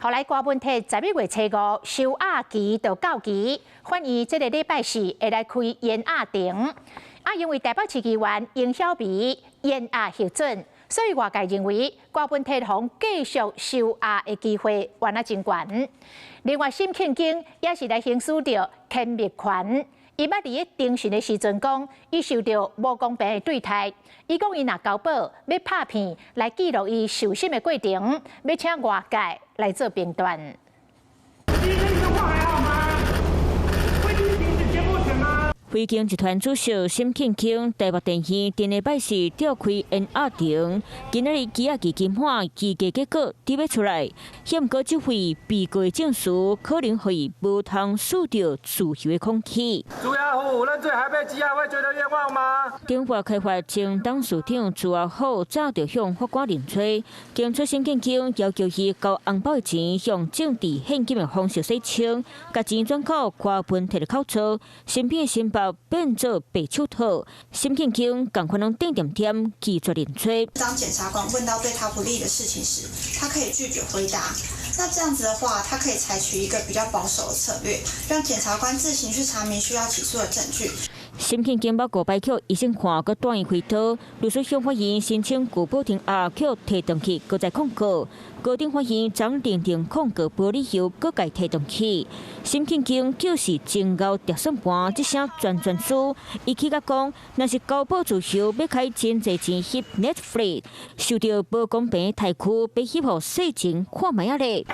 予來柯文哲11月初五收押期就到期，法院這个禮拜四會來開延押庭。啊，因為台北市議員應曉薇延押核准，所以外界認為柯文哲予繼續收押的機會原來真懸。另外，沈慶京也是來行使著緘默權。伊捌佇咧偵訊的時陣講，伊受著無公平的對待。伊講伊若交保，欲拍片來記錄伊受審的過程，欲請外界來做評斷。今天的話還好嗎？會進行節目審嗎？非經集團主席沈慶京台北地院頂禮拜四召開延押庭，今仔日羈押期屆滿，預計結果佇欲出來。毋過這份被告的證詞可能予伊無通使著自由的空氣。朱亞虎認罪還被羈押，會覺得冤枉嗎？頂法開發前董事長朱亞虎早就向法官認罪，檢出沈慶京要求伊交紅包的錢用政治獻金的方式洗清，共錢轉到柯文哲的口座，身邊的心腹變做白手套，沈慶京仝款攏點點點拒絕認罪。當檢察官問到對他不利的事情時，他可以拒絕回答。那這樣子的話，他可以採取一個比較保守的策略，讓檢察官自行去查明需要起訴的證據。沈慶京捌五擺予醫生看，閣帶伊開刀，律師向法院申請具保庭後，予提轉去，閣再控告。高等法院昨認定控告無理由，閣共提轉去。沈慶京就是真𠢕捏算盤，這聲全全輸。伊起甲講，若是交保自由，欲開真濟錢翕 Netflix，受著無公平待遇，欲翕予世情看覓仔咧。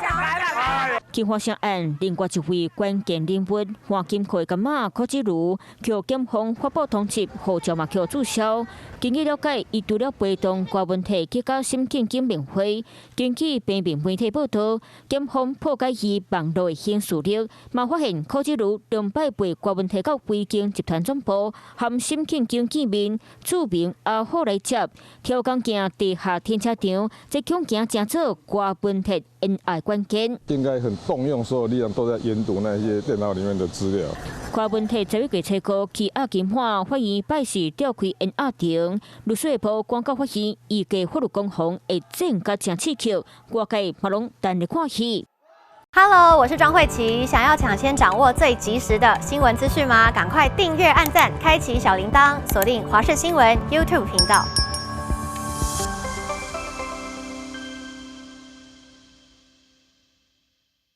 金華城案另外一位關鍵人物黃金庫的柑仔柯志如，予檢方發布通緝，護照嘛予註銷。根據了解，伊除了陪同柯文哲去佮沈慶京面會，根據平面媒體報道，檢方破解伊網路的行事曆，嘛發現柯志如兩擺陪柯文哲到維京集團總部和沈慶京見面，註明阿虎來接，刁工行地下停車場，這恐驚成做柯文哲延押關鍵。應該很動用所有力量都在研讀那些電腦裡面的資料。柯文哲11月初五羈押期滿，法院拜四召開延押庭，律師會鋪趕到法院，預計法律攻防會戰甲誠刺激，外界嘛攏等咧看戲。 Hello，我是莊慧琪，想要搶先掌握最及時的新聞資訊嗎？趕快訂閱、按讚、開啟小鈴鐺，鎖定華視新聞 YouTube 頻道。